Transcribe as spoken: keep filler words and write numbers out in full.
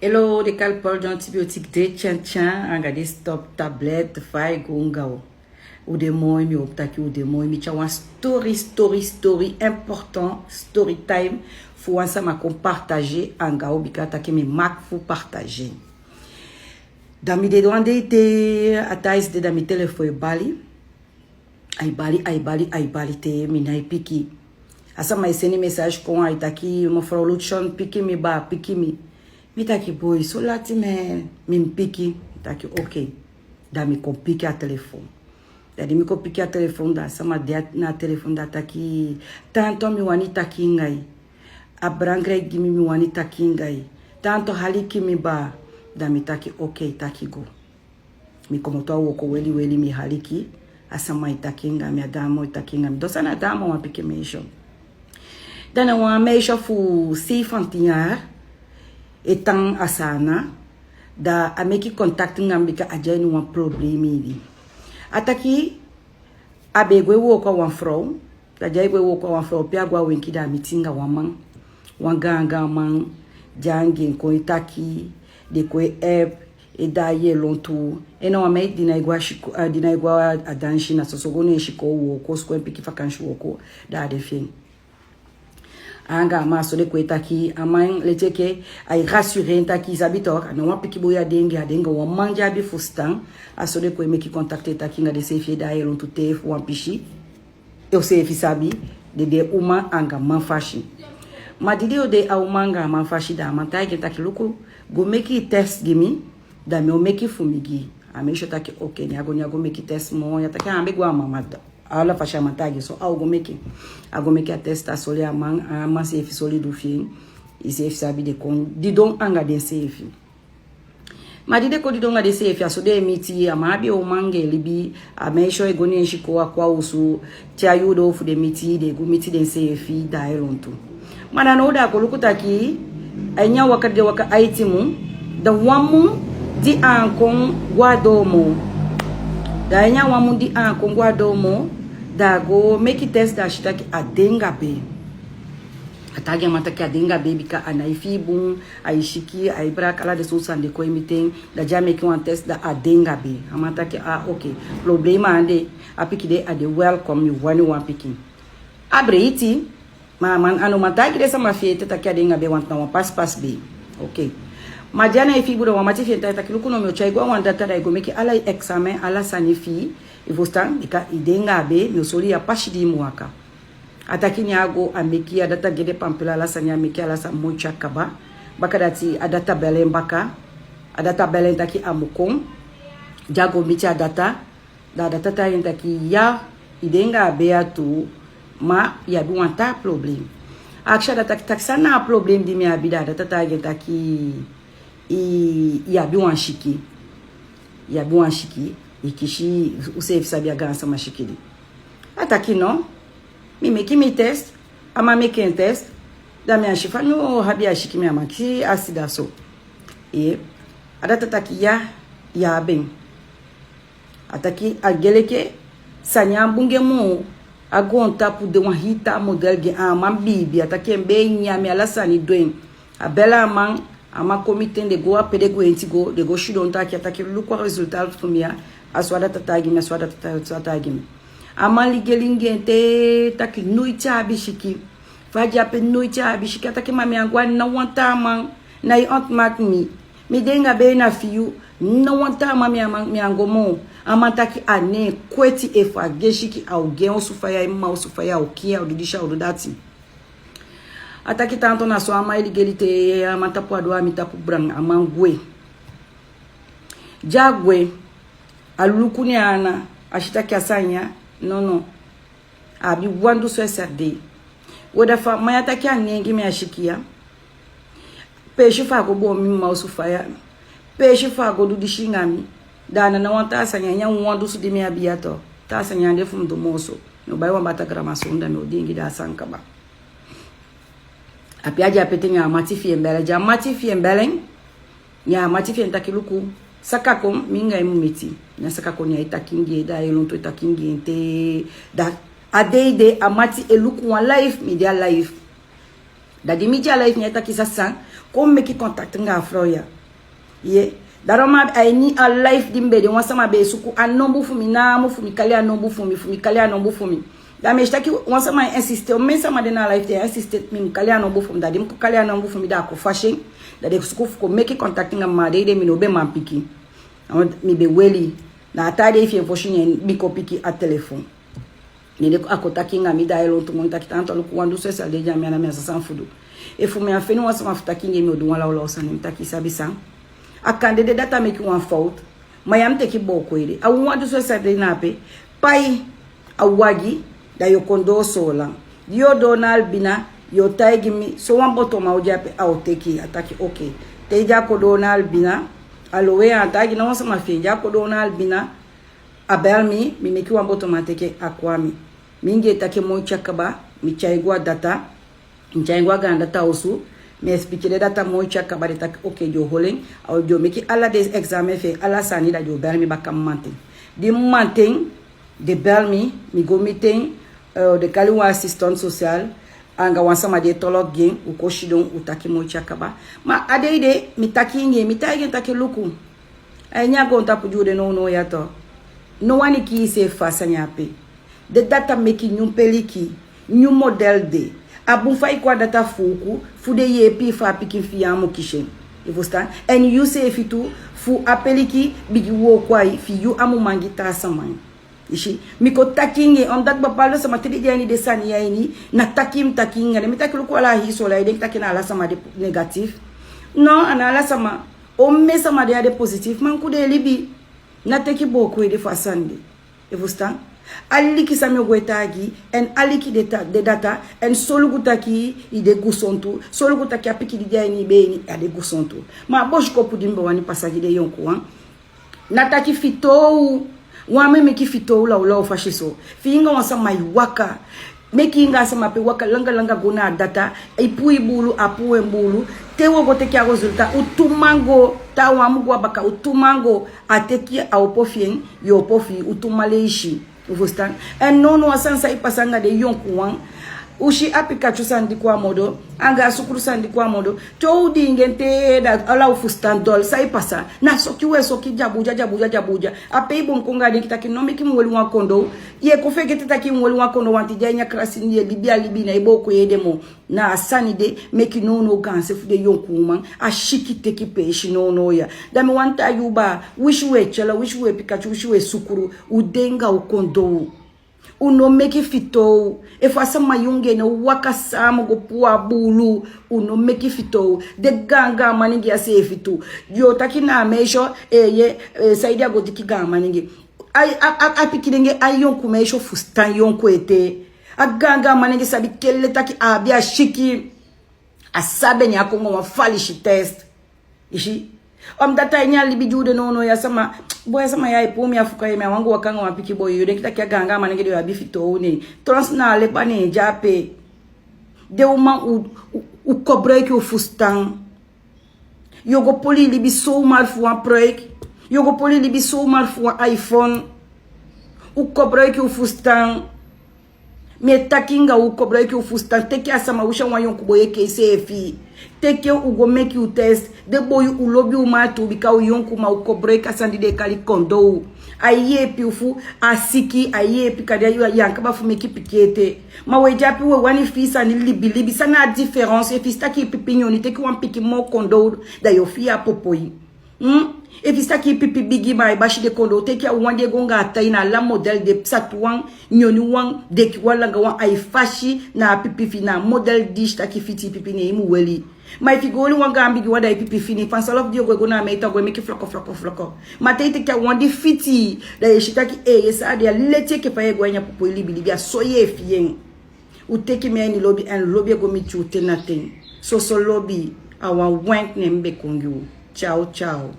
Hello, de kali Paul de antibiotique de tchan tchan, anga de stop tablet, fa e go anga u. U de moi, mi hopu taki u de moi, mi tyari wan story, story, story important, story time, fu wan sama kon partager anga u, bika taki mi maki fu partager. Dan mi de wan dei te a taisi de, dan mi telefon e bali. Ai bali, ai bali, ai bali te mi nai piki. A sama e seni message kon, ai taki: "Mevrouw Lutchon, piki mi baa, piki mi." Mi taki: "Boi, so lati, mi, mi piki." Mi taki: "Ok." Dan mi kon piki a telefon. Dan di mi kon piki a telefon, dan a sama de na a telefon, dan a taki: "Tanto, mi wani taki anga i. A belangrijk gi mi, mi wani taki anga i. Tanto, aliki mi baa." Dan mi taki: "Ok, taki go." Mi komoto a wooko weli weli, mi aliki. A sama e taki anga mi, a dama e taki anga mi. Dus a na dama, wan pikin meisje. Dan na wan meisje fu zeventien jaar e tan a Saanan. Dan a meki contact anga mi bika a de a ini wan problema ini. A taki a be e go e wooko a wan vrouw. Dan di a e go e wooko a wan vrouw, pe a go a wenki, dan a miti anga wan man. Wan gaangaan man. Di a anga en kon e taki, den kon e app, e daai e lontu. En na wan meid di nai go a siko, eh, di nai go a dansi, na soso go na en sikoo wooko, sikoo en pikin vakansi wooko, dan a de fi en. Anga a man, a so den kon e taki, a man leti enke ai rassurer en taki, i sabi toch, a no wan pikin boi a de anga en, a de anga wan man di abi fusutan. A so den kon e meki contact e taki anga denseefi, e daai e lontu te fu wan pisi. Useefi sabi, den de uman anga man fasi. Ma di den o de a uman anga man fasi, dan a man taigi en taki: "Luku, go meki test gi mi, dan mi o meki fu mi gi." A meisje taki: "Ok." Ne a go, ne a go meki test moo, ne a taki a be go a mama da. Ala fasi a man taigi en so, a o go meki. A go meki a test, a soli a man, a man seefi soli du fi en. Iseefi sabi, den kon didon anga denseefi. Ma di den kon didon anga denseefi, a so den e miti, a man abi en uman anga en libi, a meisje e go na en sikoo, a kon a osu, te a yuu doo fu den miti, den e go miti denseefi, daai e lontu. Ma na now dan a kon luku taki, a ini a waka di den waka aiti mun, dan wan mun di a kon go a doo moo. Dan a ini a wan mun di a kon go a doo moo, dan a go meki test, dan a si taki a de anga bee. A taigi a man taki a de anga bee bika a nai fii bun, ai siki, ai braka, ala den sowtu sani den kon e miti en. Dan di a meki wan test, dan a de anga bee. A man taki: "Ah, ok. Problema á de, a pikin de, a de welkom, mi wani wan pikin." A breiti, ma a man, a no man taigi den sama fi en ete taki a de anga bee, want na wan pasi pasi bee. Ok. Ma di a nai fii bun, dan wan mati fi en taigi en taki: "Luku no, mi o tyai i go a wan data, dan i go meki ala i examen, ala sani fi i, i fusutan, bika i de anga bee, mi o sori i a pasi di i mu waka." A taki ne a go, a meki a data, gi den pampila, ala sani, a meki ala sani moi tyari kaba. Baka dati a data bel en baka. A data bel en taki a mu kon. Di a go miti a data, dan a data taigi en taki: "Ya, i de anga a bee ya tu, ma i abi wan taa problem." A akisi a data taki: "San na a problem di mi abi?" Dan a data taigi en taki: "I, i abi wan siki. I abi wan siki. I kisi, useefi sabi, a gaansama siki de." A taki: "No, mi meki mi test, a man meki en test, dan mi á si fa mi o abi a siki, mi á man kisi a sida so." Ee, a data taki: "Ya, i abi en." A taki a gei enke sani á bun gi en moo, a goontapu de wan hii taa model gi en, a man biibi, a taki en bee e nyan en, ala sani du en. A bel a man, a man kon miti en, den go a pe den gwenti go, den go sidon taki, a taki: "Luku a resultat fu mi ya, a so a data taigi mi, a so a data ta-, so a taigi mi." A man ligeli anga en te taki: "Noiti a abi siki. Fa a de ape, noiti a abi siki." A taki: "Ma mi á go a ná wan taa man, na i ontmaak mi. Mi de anga bee na fi yu, ná wan taa man mi á man, mi á go moo." A man taki a ná e kweti, efu a gi en siki, a o gi en osu faya, en mma osu faya, a o kii en, a o du disi, a o du dati. A taki tanto na so a man e ligeli te a man tapu a doo, a mi tapu bran, a man gwe. Di a gwe, a luku ne en ana, a si taki a sani ya, no, no. A abi wan dusu S R D. We, da fa a man ya taki a ná e gi mi a siki ya, peesi fu a go boon mi mma osu faya, peesi fu a go du disi anga mi, da a ná wan taa sani ya, a ini a wan dusu di mi abi ya tu, taa sani ya á de fu mi du moo so. Mi o bai wan bata grama so, da mi o diingi, da a sani kaba. A pe a de ape te, ne a mati fi en bel en. Di a mati fi en bel en, ne a mati fi en taki: "Luku, saka kon, mi anga i mu miti." Ne a saka kon, ne ai taki anga en, da ai lontu e taki anga en te, da a dei de, a mati e luku wan live, mi de a live. Da di mi de a live, mi e taki: Sisa, kon meki contact anga a frow ya. Ye. Dati mi abi a ini a live di mi be de, wan sama be e suku a nombu fu mi, na a mu fu mi kali a nombu fu mi, fu mi kali a nombu fu mi. Da mi e si taki wan sama e insiste, omen sama de na a live, den e insiste mi mu kali a nombu fu mi. Da di mi kon kali a nombu fu mi, da a kon fasi en. Da den suku fu kon meki contact anga mi, ma a dei de mi no be man piki. Mi be weli. Na a taa dei fi en fosi, ne mi kon piki a telefon. Ne den kon, a kon taki anga mi, da a e lontu mi, taki: Tanta, luku, wan du so e sali de, di a mi ana mi a sani fu du. Efu mi á feni wan sama fu taki anga en, mi o du wan lawlaw sani. Mi taki: I sabi san? A kande den data meki wan fowtu, ma ya mi teki booko ede. A wan du so e sali de na ape, pai a wagi, da yu o kon doo Soolan. Di yu o doo na Albina, yu o taigi mi, sowan botoman o de ape, a o teki. A taki: Oke. Te di a kon doo na Albina, a lowe, a á taigi ná wan sama fi en. Di a kon doo na Albina, a bel mi, mi meki wan botoman teke a kon a mi. Mi anga en taki moi tyari kaba, mi tyai go a data, mi tyai go a gaan data osu, mi expliquer den data moi tyari kaba, den taki oke, den o holi en, a o, den o meki ala den examen fi en, ala sani, da den o bel mi baka mamanten. Di mamanten den bel mi, mi go miti en, eh, den kali wan assistant social, anga wan sama di e tolok gi en, u kon sidon, u taki moi tyari kaba. Ma a dei de, mi taki anga en, mi taigi en taki: Luku, a ini a goontapu di u de nownow ya tu, no wani kii iseefi fu a sani ape. Den data meki nyun peliki, nyun model de. A bun fa i kon a data fuuku, fu den yeepi i fu a pikin fi yu á mu kisi en. I fusutan? Èn yuseefi tu, fu a peliki bigin wooko a yu, fi yu á mu man gi taa sama en. I si, mi kon taki anga en, omdat bepaalde sama, te den de a ini den sani ya ini, na taki mi taki anga den. Mi taki: Luku, ala a hii Soolan, i denki taki na ala sama de negatif? No, a ná ala sama. Omen sama de ya de positif, ma luku den e libi. Ná teki booko ede fu a sani de. I fusutan? Aliki san mi o go e taigi, èn aliki den ta-, den data, èn solugu taki i de gusontu, solugu taki a pikin di de a ini i bee ini, a de gusontu. Ma a bosikopu di mi be wani pasa gi den yonkuwan, ná taki fitoow. Wan mu e meki fitoow lawlaw fasi so. Fi i anga wan sama e waka, meki i anga a sama ape waka langa langa go na a data, i puu i buulu, a puu en buulu. Te u o go teki a resulta, u tu man go, taawan mu go a baka, u tu man go. A teki a opo fi en, yu opo fi i, u tu man leisi. U fusutan? Èn nownow a sani san e pasa anga den yonkuwan, u si a pikatyu sani di kon a modo, anga a sukru sani di kon a modo. Te u diingi en te, da ala u fusutan dol, san e pasa? Na soki u e soki, dyabuudya, dyabuudya, dyabuudya. A pe i bon kon anga a denki taki: No, meki mi holi wan kondow. Yu e kon fegete taki i mu holi wan kondow, want i de a ini a krasi, i e libi a libi, i ná e booko yu ede moo. Na a sani de meki nownow gaanse fu den yonkuuman, a siki teki peesi nownow ya. Da mi wani taigi u baa, winsi u e tyelo, winsi u e pikatyu, winsi u e sukru, u de anga u kondow. U no meki fitoow. Efu a sama yongu, ne u waka sama go puu a buulu, u no meki fitoow. Den gaangaan manengee ya seefi tu, yu o taki na a meisyo, eh, ye, eh, saide a go teki gaan manengee. A, a, a, a pikin nengee, a yonku meisyo fusutan yonku ete. A gaangaan manengee sabi kele taki a abi a siki. A sabi, ne a kon go wan falisi test. I si? Omdat a ini a libi di u de nownow ya, sama, boi, a sama ya e puu mi a fuka, ye, mi á wani go waka anga wan pikin boi. Yu denki taki a gaangaan manengee de, yu abi fitoow, ne? Trons na a lepa ne en de ape. Den uman, u, u, u kobroiki u fusutan. Yu o go poli i libi zomaar fu wan pruik. Yu o go poli i libi zomaar fu wan iPhone. U kobroiki u fusutan. Mi e taki anga u, kobroiki u fusutan. Teki a sama, winsi a wan yonku boi enke iseefi. Teki en, u go meki u test. Den boi, u lobi uman tu, bika u yonku, ma u kobroiki a sani di den e kali kondow. A e yeepi u fu a siki, a e yeepi kande yu, yu á kaba fu meki pikin ete. Ma u e de ape, u e wani fii sani libilibi. San na a différence? Efu i si taki i pipi nyoni, teki wan pikin moo kondow, da yu o fii a popoi. Hmm? Efu i si taki i pipi bigi, ma a e basi den kondow, teki a wan di e go anga a tai, na ala model de, satuwan, nyoniwan, dekiwan, langawan, a e fasi na a pipi fi i, na a model di i si taki fiti i pipi, ne i mu weli. Ma efu i go oli wan gaan bigi wan, da i pipi fini. Fansalop di yu o go, e go na a meita, go e meki floko, floko, floko. Ma te i teki a wan di fiti i, da yu e si taki, eh, yu e sa de ya leti enke fa yu e go a ini a popoi libilibi, a so yu e fii en. U teki mi a ini lobi, èn lobi e go miti u te na ten. Soso lobi, a wan wenk ne mi be kon gi u. Ciao, ciao.